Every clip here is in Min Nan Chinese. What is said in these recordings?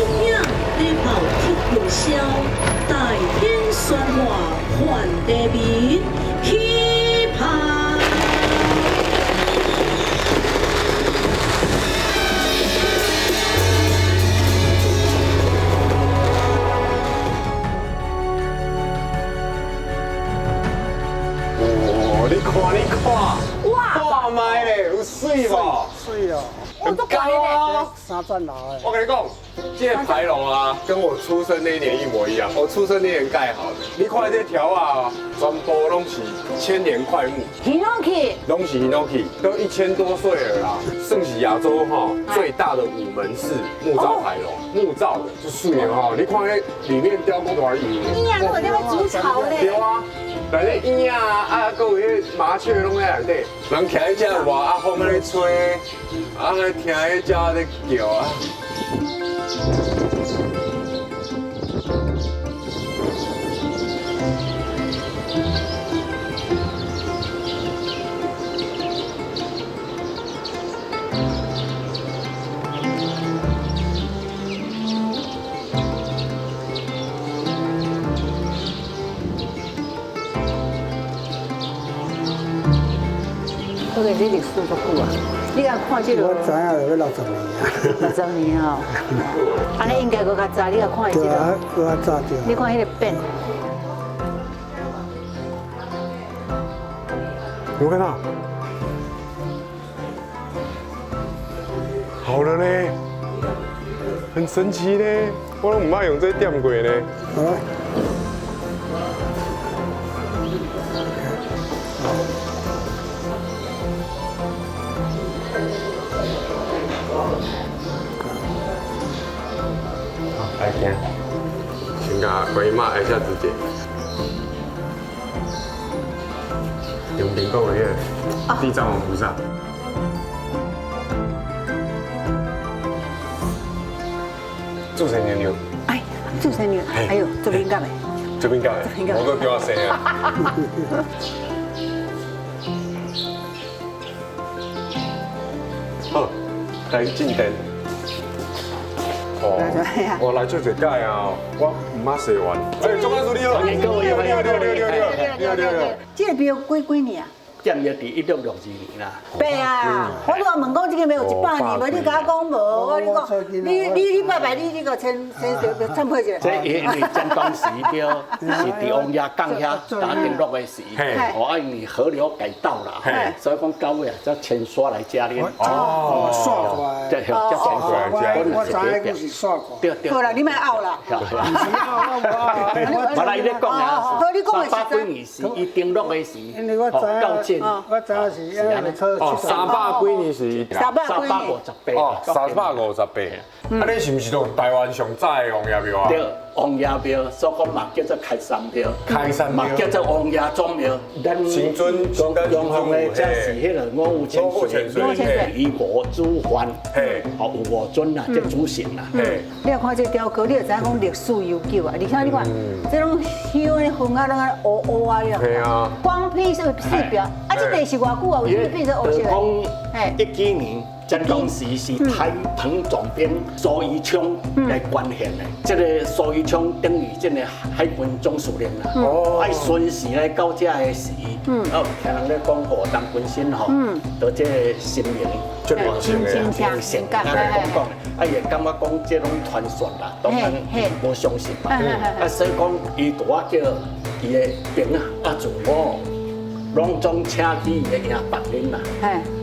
影咧跑铁云霄，大天宣化幻地民起拍。哦，你看，你看，哇，看覓咧，有媠無？媠哦，很高啊！三層樓的。我跟你講，這個牌樓啊，跟我出生那一年一模一樣。我出生那年蓋好的。你看這條啊，全部攏是千年檜木。 Hinoki，攏是 Hinoki，都1000多歲了啦，算是亞洲哈最大的五門式木造牌樓，木造的就媠哦。你看那裡面雕工多少鷹？鷹啊，都有在築巢咧。對啊。內底鷹啊，啊，閣有彼麻雀攏在內底，人徛喺遮外，啊風咧吹，啊咧聽彼鳥咧叫啊。我這歷史足久啊！你敢看這個？我知影就欲60年啊。60年哦，按呢應該閣較早。你敢看這個？對啊，閣較早對。你看彼个變。有沒有看到？好了呢，很神奇呢，我攏毋捌用這點過呢。好來。來行，先共觀音媽按下指節。用頂講的彼個地藏王菩薩。注生娘娘。哎，注生娘，哎呦，這敏感的。這敏感的，我閣叫我生啊。好，來進殿。哦，我來做一擺啊，我毋捌洗完。哎，總監事你好，你好，你好，你好，你好，你好，你好，你好。這個廟幾幾年啊？建立佇1662年啦。伯啊，我拄仔問講這個廟有100年無？你共我講無？我你講，你拜拜，你個先先懺悔一下。這因為真當時對，是佇王爺港遐打登陸的時，哦，啊因為河流改道啦，所以講到尾啊，才遷徙來遮咧。哦，徙過來。對，才遷徙來遮。我知影講是徙過。對對。好啦，你莫拗啦。無啦，伊咧講啊，三百幾年時，伊登陸的時，到這。我知影是因為哦，三百幾年是358。哦，358。啊，你是毋是都台灣上早的王爺廟啊？對，王爺廟，所以講嘛叫做開山廟，開山廟嘛叫做王爺祖廟。咱新尊中方的這是彼个五五千歲，李吳主範，哦，有五尊啦，這主神啦。你若看這雕刻，你就知影講歷史悠久啊。而且你看，這種香的粉啊，攏按呢烏烏啊，對啊。光披是四表，啊，這地是偌久啊？為什麼變成烏色？講一幾年。真當時是台澎總兵蘇宜昌來關縣的，這個蘇宜昌等於這個海軍總司令啦。哦，愛巡視來到這的時，啊，聽人咧講吼，陳君生吼，到這個神明，這個神神講講，啊，伊會感覺講這攏傳說啦，當然無相信嘛。啊，所以講伊拄仔叫伊的兵啊，啊，自我攏總請去伊的營房恁啦。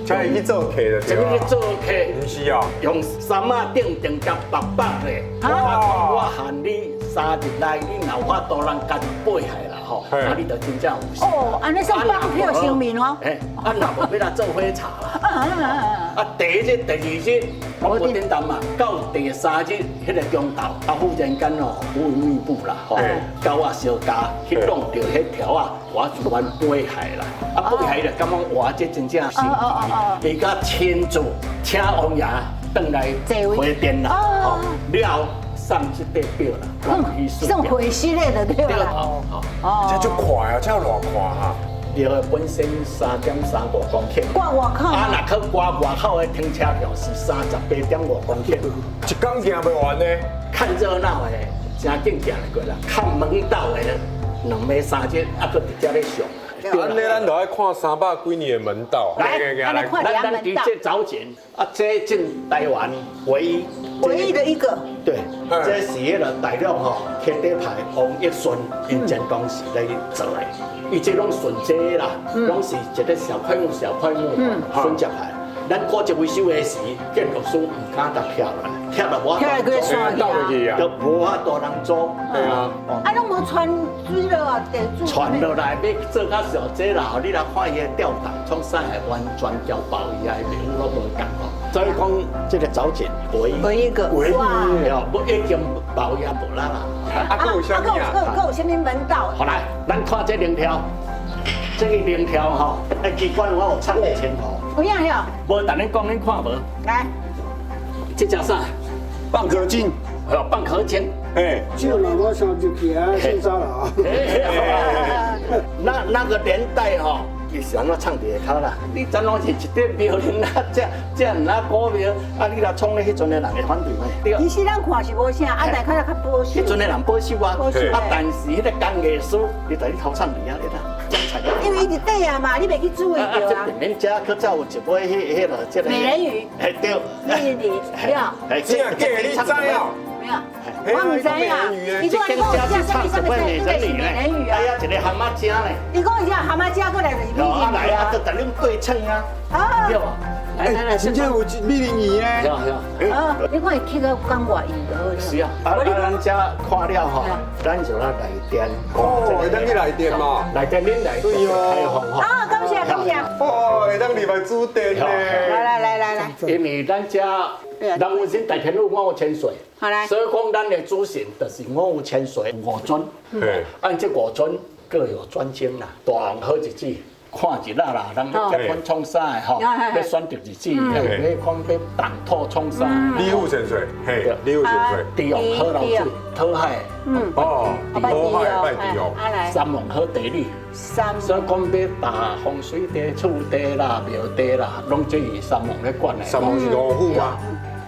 請伊去做客就對去做客？毋是哦，用衫仔頂定共縛縛咧。我限你3日內，你若有法度人共背下啦吼，啊，你就真正有事。哦，按呢算綁票成名哦。嘿，啊，若無欲來做火柴啦。啊，第一日、第二日，我無叮當嘛，到第三日，彼个中晝，啊，忽然間哦，烏雲密布啦，吼，狗仔相加去弄著彼條仔，我自然背下啦。啊，背下就感覺哇，這真正神奇。伊閣親自請王爺轉來回殿啦，吼，了後送這塊表啦，送回系列的對吧？哦，這足快啊，這偌快啊！庙的本身3.35公顷，挂外口。啊，若去挂外口的停车场是38.5公顷，一工行袂完呢。看热闹的真紧行过啦，看门道的2暝3日，啊，阁伫遮咧上。按呢，咱就爱看300几年的门道。来，来看咱伫这走前，啊，这进台湾唯一唯一的一个。对，这是彼个大陆吼，天地派王益顺𪜶前当时咧做的，伊这拢顺这啦，拢是一个小块木小块木顺接来。咱古迹维修的时，建筑师毋敢搭拆落来，拆了无法度做，都无法度人做。对啊，啊，拢无传水落啊，地主。传落来欲做较上济啦，你来看伊的吊档，创啥的完全交包伊的庙拢无仝吼。所以讲，这个藻井唯一唯一个，唯一哦，无已经包也无啦啦。啊，阁有啥物啊？阁有啥物门道？好来，咱看这灵条，这个灵条吼，哎，机关我有唱得清楚。有影哟？无，等恁讲恁看无？来，这只啥？蚌壳精。哦，蚌壳精。哎，就老我上就起啊，姓张了啊。那个年代吼，伊是按怎创伫下跤啦？你怎拢是一点庙恁啊，这这毋啊古庙，啊你若创咧，彼阵的人会反对吗？其实咱看是无啥，啊但较较保守。彼阵的人保守啊，啊但是彼个工艺师，伊在你头创伫遐，你睇。因为伊伫底啊嘛，你袂去注意著啊。这边遮阁才有一尾彼个这个美人鱼。嘿对。美人鱼，对。哎，这假的你知哦？没有，我毋知啊。你讲讲这啥物啥物应该是美人鱼啊。哎呀，一个蛤蟆精咧。你讲一下蛤蟆精过来就是美人鱼啊。来啊，就逐恁对称啊。啊。对无？来来来，真正有美人鱼呢。对对。啊，你看伊起个讲外伊就好了。是啊，啊，咱遮看了吼，咱就来内殿。哦，会当去内殿嘛？内殿恁来对哦，开放吼。啊，感谢感谢。哦，会当入来主殿呢。来来来来来。因为咱遮，咱本身大天路五千岁，好来。所以讲咱的主神就是五千岁五尊。对。按这五尊各有专精啦，大王好日子。看日啦啦，人欲结婚创啥的吼，欲选择日子，欲看欲动土创啥。李富千岁，嘿，李富千岁。帝王好流水，讨海。哦，讨海拜帝王。三王好地理。三。所以讲欲打风水地、厝地啦、庙地啦，拢这是三王咧管的。三王是五虎吗？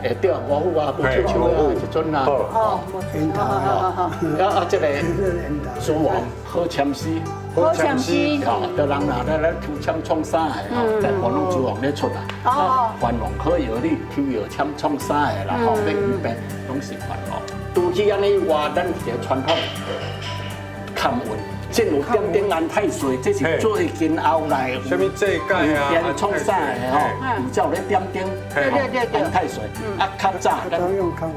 会对，五虎啊，无手手啊，这阵啊。哦，啊啊，这个诸王好签诗。好签诗，吼，就人若咧咧抽签创啥的吼，在帮拢诸王咧出啦。哦。藩王好药理，抽药签创啥的啦，吼，欲医病拢是藩王。除去按呢以外，咱一个传统坎运，进有点点安太岁，这是最近后来。啥物这届啊？点创啥的吼？有才有咧点灯。对对对。安太岁，啊，较早咱用坎运。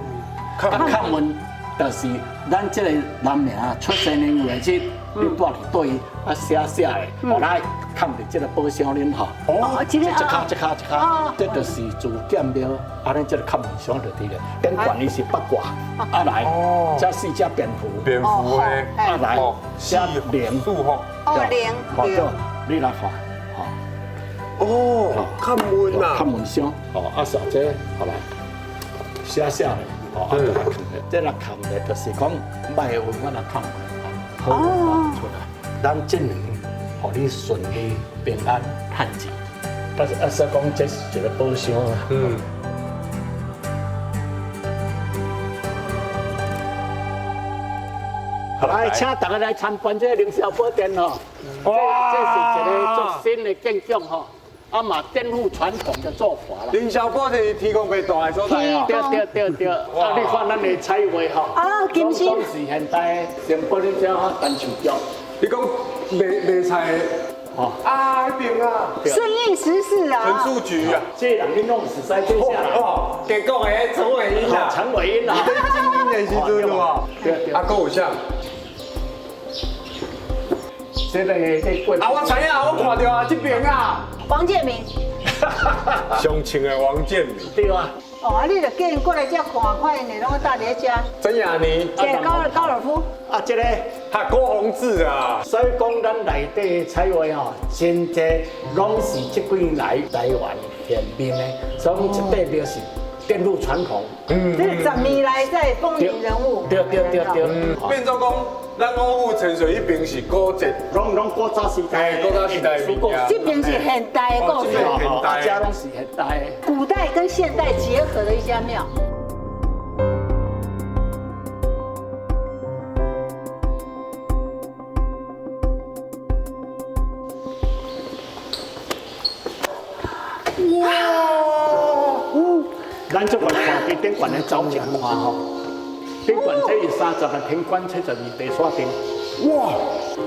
啊，坎运就是咱这个男名出生年月日。你住伫对啊写写的，后来囥伫这个宝箱里吼。哦，这卡这卡这卡，这就是自建庙，按呢这个坎运箱就伫咧。顶悬伊是八卦，啊来，这四只蝙蝠，蝙蝠的，啊来，写灵，四福，哦灵，好，你来看，吼。哦，坎运啊，坎运箱，哦，啊，小这好来，写写的，哦，啊，就来囥咧，这来囥咧，就是讲歹运我来囥。好，出来，咱这年，予你顺利平安趁钱。但是阿说讲这是一个宝箱啊。嗯。来，请大家来参观这个凌霄宝殿吼。哇！这是一个足新的建筑吼，啊嘛颠覆传统的做法啦。凌霄宝殿是天公伯大的所在啊。对对对对，啊，你看咱的彩画吼，啊，金星，拢是现代的，成本你知影陈树菊。你讲卖卖菜的，哦，啊，彼边啊，顺应时势啊。陈树菊啊，这人你拢熟似这啥啦？哦，加讲的陈伟英啊，陈伟英啊，你精英的时阵哦，对对。啊，阁有啥？这个这过啊，我知影，我看到啊，这边啊。王建民。上穿的王建民。对啊。哦，啊，你就叫𪜶过来遮看，看𪜶会拢搭伫遮。曾雅妮。这高高尔夫。啊，这个。哈，郭宏志啊。所以讲，咱内底彩画吼，真济拢是这几年来台湾现面的，所以讲这块庙是颠覆传统。嗯，这是10年来在风云人物。对对对对。变做讲，咱五府千岁彼边是古迹，拢古早时代，古早时代。这边是现代的故事，这拢是现代的。古代跟现代结合的一家庙。哇！咱这块看伫顶悬的走一看吼，顶悬这是30个天官，72地煞阵。哇！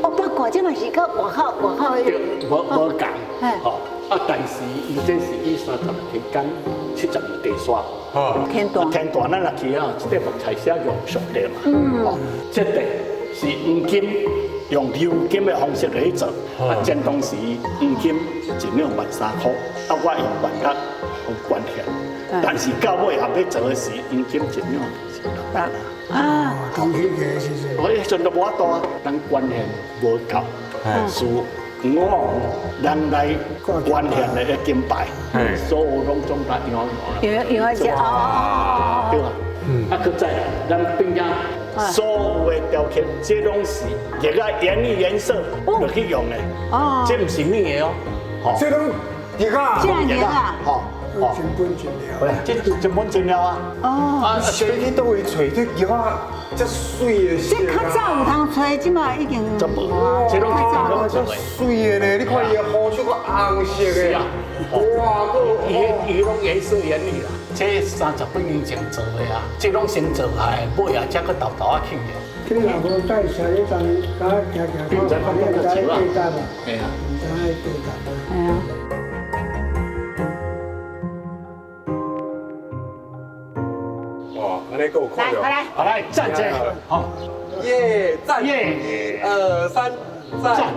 哦，八卦这嘛是较外口外口的。对，无无仝。吼啊，但是伊这是以30个天官，72地煞。天大。天大，咱若去啊，这块木材写用上帝嘛。嗯。哦，这块是黄金，用鎏金的方式来做。啊，前当时黄金一两13000块，啊，我用万甲互关起来。但是到尾后要做的时，黄金一两是600啊。当起价的时阵，我迄阵都无法度啊，咱关献无够，是我人来关献的金牌，所有拢总来用用用一哦，对啊，啊，阁再来，咱变成所有的雕刻，这拢是热啊颜颜色落去用的，哦，这毋是软的哦，这拢热啊，热啊，吼。真本真料，这真本真料啊！哦，啊，谁去佗位揣这玉仔这水的？这较早有通揣，这马已经这无，这拢较早这水的呢？你看伊的胡须阁红色的，哇，阁伊伊拢颜色艳丽啦。这30几年前做的啊，这拢先做来，尾啊才阁豆豆仔起的。你若无带车，你当当行行看，你毋知地单嘛？嘿啊，毋知地单。嘿啊。来，来，好来，赞赞，好，耶，赞，耶，1、2、3，赞。